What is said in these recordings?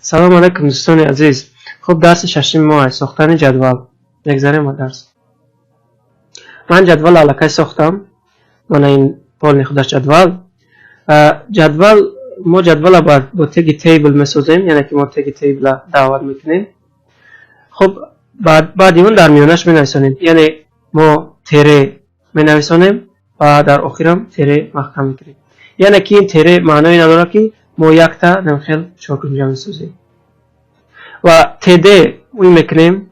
Салом алайкум, дӯстони азиз. Хуб, дарси шашуми мо аст, сохтани ҷадвал. Мегзарем ба дарс. Ман ҷадвал аллакай сохтам. Мана ин полный худаш ҷадвал. Ҷадвал, мо ҷадвала бо теги table месозем, яъне ки мо теги table даъват мекунем. Хуб, баъди он дар миёнаш менависонем, яъне мо тире менависонем ва дар охирам тире маҳкам мекунем. Яъне ки ин тире маъное надорад, ки мо якта намхел чоркунҷа месозем ва td уй мекунем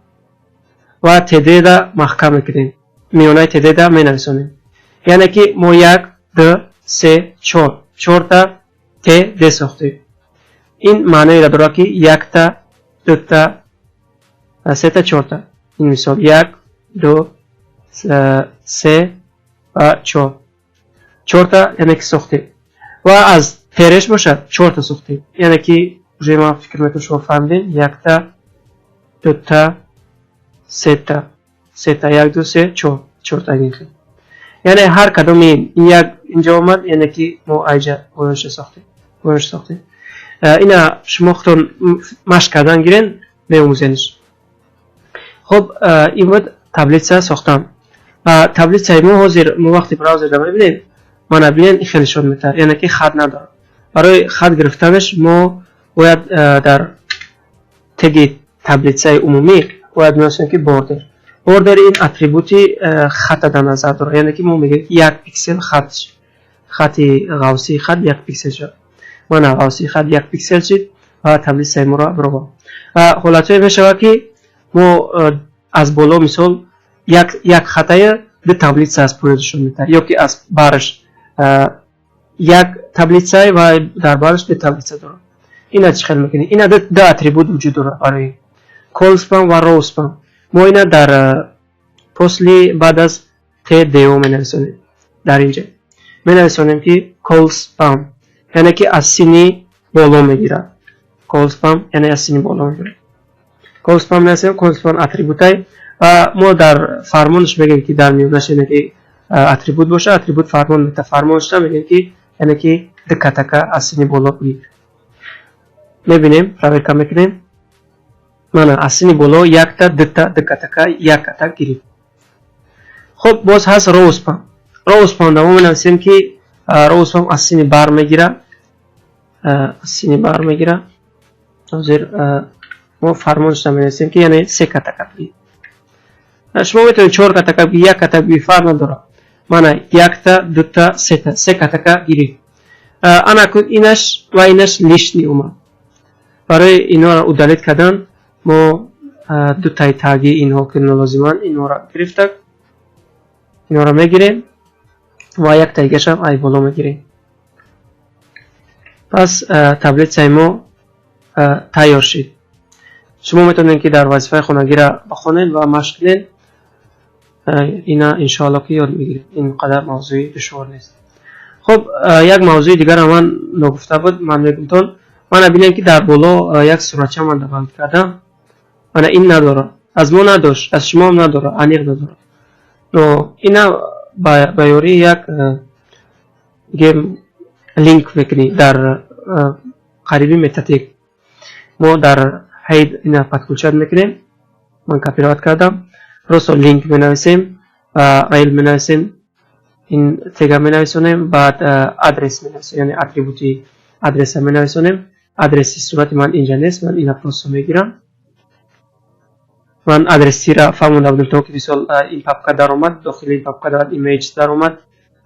ва td-да маҳкам мекунем, миёнаи td-да менависонем. Яъне ки мо як, ду, се, чор, чорта td сохтем. Ин маъноеро дорад, ки якта, дута, сета, чорта. Ин мисол як, ду, се ва чор, чорта, яъне ки сохтем ва аз tr-еш бошад чорта сохтем. Яъне ки уже ман фикр мекунам, шумо фаҳмидем: якта, дута, сета, сета, як, ду, се, чор, чорта. Ин яъне ҳар кадоми ин як инҷо омад, яъне ки мо айҷа поёнша сохтем, поёнша сохтем. Ина шумо худтон машқ кардан гирен, меомӯзениш. Хуб, ин буд таблица сохтан. Таблицаи мо ҳозир, мо вақти браузерда мебинем, мана бинен, хеле шод метавад, яъне ки хат надорад. Барои хат гирифтанаш мо бояд дар теги таблицаи умумӣ бояд менависем, ки border. Border ин атрибути хата дар назар дорад, яъне ки мо мегӯем як пиксел хат, хати ғавсии хат як пиксел шуд. Мана ғавсии хат як пиксел шид ва таблицаи моро баровард. Ва ҳолатҳое мешавад, ки мо аз боло, мисол, як хатая ду таблица аз поёнашон метавад ё ки аз бараш як таблица ва дар бараш ду таблица дорад. Ина чӣ хел мекунем? Ина ду атрибут вуҷуд дорад барои colspan ва rowspan. Мо ина дар после, баъд аз tdo менависонем. Дар инҷа менависонем, ки colspan, яъне ки аз сини боло мегирад. Colspan яъне аз сини боло мегирад. Colspan менависем, colspan атрибутай ва мо дар фармонаш мегӯем, ки дар миёнаш, яъне ки атрибут боша, атрибут фармон мета, фармонашда мегӯем, ки яъне ки ду катака аз сини боло бигир. Мебинем, проверка мекунем. Мана аз сини боло якта, дута, ду катака, як катак гирифт. Хуб, боз ҳаст rowspan. Rowspan да мо менависем, ки rowspan аз сини бар мегира, аз сини бар мегира. Ҳозир мо фармонашда менависем, ки яъне се катака бигир. Шумо метавонед чор катака бигир, як катак бигир, фарқ надорад. Мана якта, дута, сета, се катака гирифт. Ана инаш ва инаш лишний омад. Барои инҳоро удалить кардан мо дутаи таги инҳо, ки нолозиманд, инҳоро гирифта, инҳоро мегирем ва як тагиашам ай боло мегирем. Пас таблицаи мо тайёр шид. Шумо метавонед, ки дар вазифаи хонагиро бихонед ва машқ кунед. Ина иншоалло, ки ёд мегиред, ин қадар мавзӯи душвор нест. Хуб, як мавзӯи дигарам ман ногуфта буд, ман мегумтон. Мана бинем, ки дар боло як суратча ман добавить кардам. Мана ин надорад, аз мо надошт, аз шумоам надорад, аниқ надорад. Но ина ба ёрии як гем линк мекунӣ дар қариби метатег. Мо дар head ина подключать мекунем. Ман копировать кардам, просто линк менависем ва rel менависем, ин тега менависонем, баъд адрес менависем, яъне атрибути адреса менависонем. Адреси сурати ман инҷа нест, ман ина просто мегирам. Ман адресира фаҳмонда будем, то ки мисол ин папка даромад, дохили ин папка дар image даромад,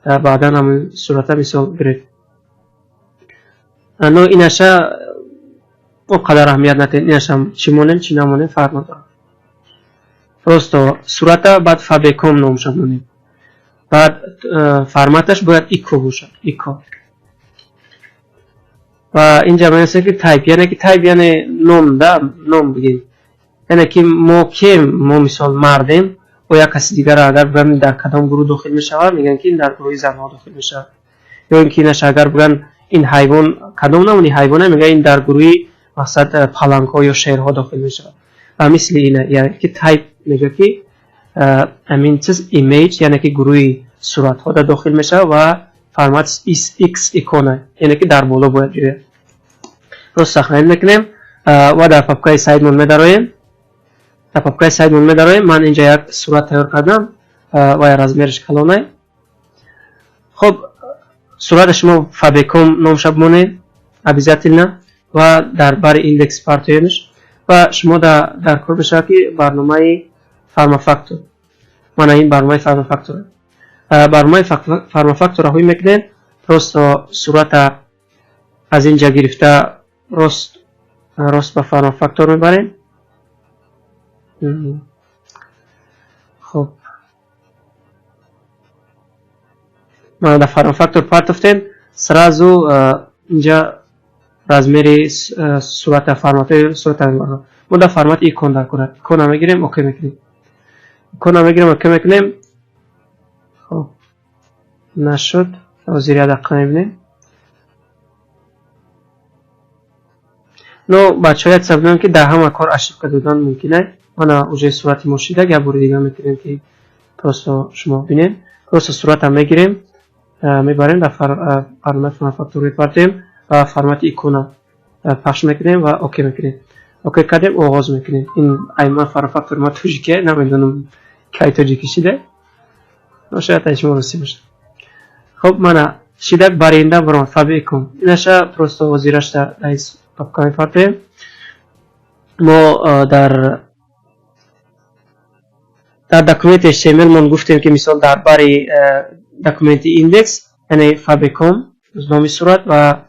баъдан ҳамин сурата мисол гирифт. Но инаша он қадар аҳамият надиҳед, инашам чӣ монем, чӣ намонем, фарқ надорад. Просто сурата баъд favicon номша монем, баъд форматаш бояд ico бошад, ico. Ва инҷа менависем, ки type, яъне ки type яъне ном да ном бигем, яъне ки мо кем, мо мисол мардем, бо як каси дигар агар бигӯям, дар кадом гурӯҳ дохил мешавад, мегӯянд, ки ин дар гурӯҳи занҳо дохил мешавад. Ё ин ки инаша агар бигӯянд, ин ҳайвон кадом намуди ҳайвона, мегӯянд, ин дар гурӯҳи мақсад палангҳо ё шерҳо дохил мешавад ва мисли ина. Яъне ки type мегӯяд, ки ҳамин чиз image, яъне ки гурӯҳи суратҳо дар дохил мешавад ва формат x icon, яъне ки дар боло бояд ҷояд. Рост сохранить мекунем. Ва дар папкаи сайтмон медароем. Дар папкаи сайтмон медароем. Ман инҷа як сурат тайёр кардам ва размериш калонай. Хоб, сурати шумо favicon номша бимонед обязательно ва дар бари индекс партоенш. Ва шумо дар кор мешавад, ки барномаи Формафактор, мана ин барномаи Формафактор, барномаи Формафакторро ҳуй мекунед. Просто сурата аз инҷа гирифта, рост рост ба Формафактор мебарем. Хоб, мана дар Формафактор партофтем, сразу инҷа размери сурата, форматҳои сурата мебарад. Мо дар формати икон дар кора икона мегирем, окей мекунем, икона мегирем, окей мекунем. Хоб, нашуд, ҳозир як дақиқа мебинем. Но бачаҳо, як сабаб ки дар ҳама кор ошибка додан мумкин аст. Мана уже сурати мо шида. Як бори дига мекунем, ки просто шумо бинед. Просто сурата мегирем, мебарем, дар барномаи Формафактор мепартем ва формати икона пахш мекунем ва окей мекунем. Окей кардем, оғоз мекунем. Ин айман Формафактори ма тоҷикия, намедонам, кай тоҷикӣ шида, шояд ай шумо русӣ бошад. Хоб, мана шидак, баринда барон favicon. Инаша просто ҳозирашта дар папка мепартоем. Мо дар документи HTML мон гуфтем, ки мисол дар бари документи индекс, яъне favicon, номи сурат ва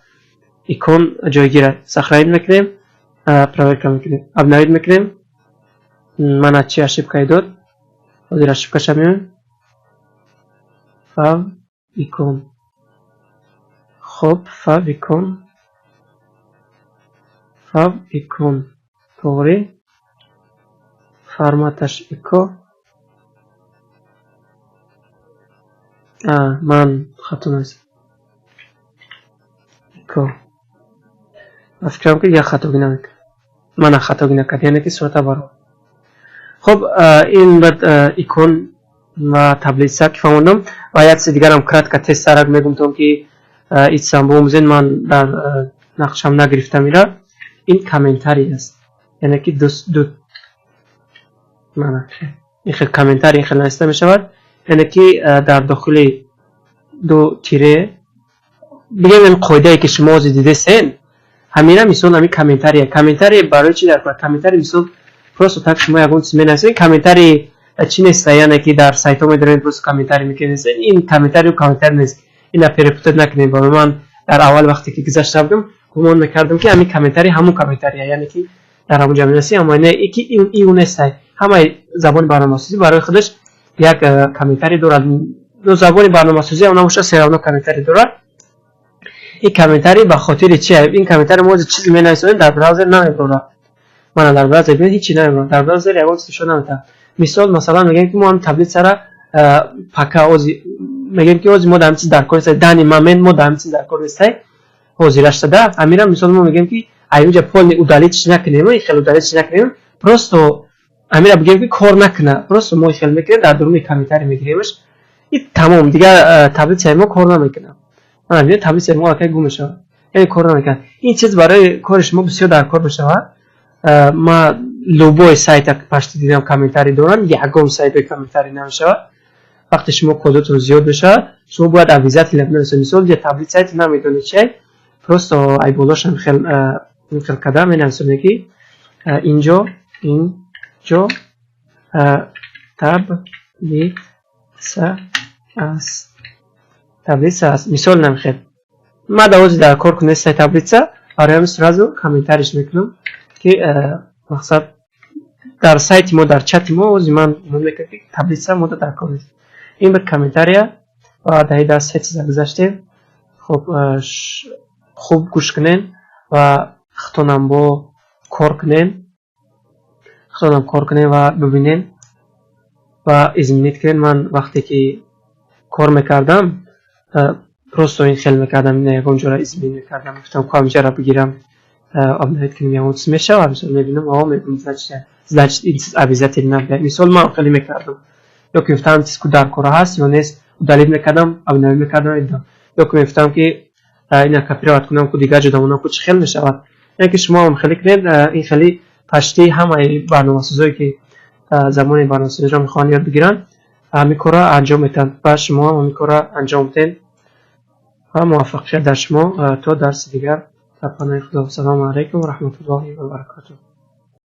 икон ҷойгир. Сохранить мекунем, проверка мекунем, обновить мекунем. Мана чи ошибкае дод, ҳозир ошибкаша меоем. Favicon. Хоб, favicon, favicon тоғри, форматаш ико. Ман хато нависам, ико. Ба фикрам, ки як хатогӣ намекунам. Мана, хатогӣ накард, яъне ки сурата баробар. Хоб, ин бад икон ва таблица ки фаҳмондам. Ва як чизи дигарам кратко тезтарак мегумтон, ки итсам биомӯзед. Ман дар нақшам нагирифтам ира. Ин комментарий аст, яъне ки ду, мана ин хел комментарий, ин хел нависта мешавад, яъне ки дар дохили ду тире. Бигем, ин қоидае ки шумо ҳозир дидесен, ҳамина мисол ҳамин комментария. Комментарий барои чи дар комментарий? Мисол, просто так шумо ягон чиз менависед, комментарий чи неста, яъне ки дар сайтҳо медорем, просто комментарий мекунед. Ин комментарию комментарий нест, ина перепутать накунед. Барои ман дар аввал, вақте ки гузашта будам, гумон мекардам, ки ҳамин комментарий ҳамун комментария, яъне ки дар ҳамун ҷа менависӣ, аммо не, ки ин нестай. Ҳамаи забони барномасозӣ барои худаш як комментарий дорад. Забони барномасозӣ ам набошад, всё равно комментарий дорад. Ин комментарий ба хотири чи? Ин комментарий, мо чизе менависонем, дар браузер намебарорад. Мана, дар браузер бинед, ҳечи намебарорад, дар браузер ягон чиз нишон наметавад. Мисол, масалан, мегӯем, ки мо ҳам таблицара пока ози мегӯем, ки ози мо дар ҳамин чиз дар кор нестай, данный момент мо дар ҳамин чиз дар кор нестай ҳозирашта. Амира мисол мо мегӯем, ки айинҷа полный удалить накунем, хел удалить накунем, просто амира бигӯем, ки кор накуна. Просто мо хел мекунем, дар дуруни комментарий мегиремаш и тамом. Дигар таблицаи мо кор намекунад. Мана бинед, таблицаи мо аллакай гум мешавад, яъне кор намекунад. Ин чиз барои кори шумо бисёр дар кор мешавад. Ма любой сайта почти дидам, комментарий доранд, ягон сайт бе комментарий намешавад. Вақте шумо кодотон зиёд мешавад, шумо бояд обязательно бинависед. Мисол, я таблицаи намедонед чи, просто ай болошам хел карда менависонед, ки инҷо таблица аст, таблица аст, мисол намехел. Ма дар дар кор кунестай таблица, барои ҳамин сразу комментариш мекунам, ки мақсад дар сайти мо, дар чати мо ози ман мекунам, ки таблица мода дар кор нест. Ин буд комментария. Ва дар ин се чиза гузаштем. Хуб, хуб гӯш кунен ва худтонам бо кор кунен, худтонам кор кунен ва бибинен ва изменить кунен. Ман вақте ки кор мекардам, просто ин хел мекардам, ягон ҷора изменить мекардам, гуфтам, ку ҳамҷара бигирам, обновить кунем, ягон чиз мешавад. Мисол, мебинам, о, мегӯм, значит, ин чиз обязательно. Мисол, ман хеле мекардам, ё ки мегуфтам, чиз ку дар кора ҳаст ё нест, удалить мекардам, обновить мекардам, ё ки мегуфтам, ки ина копировать кунам, ку дигар ҷо дамонам, ку чӣ хел мешавад. Яъне ки шумо ҳам хеле кунед, ин хеле почти ҳамаи барномасозое, ки забони барномасозиро мехоҳанд ёд бигиранд, ҳамин корро анҷом медиҳанд ва шумо ҳам ҳамин корро анҷом диҳед ва муваффақият дар шумо. То дарси дигар, дар паноҳи Худо. Ассалому алайкум ва раҳматуллоҳи ва баракатуҳ.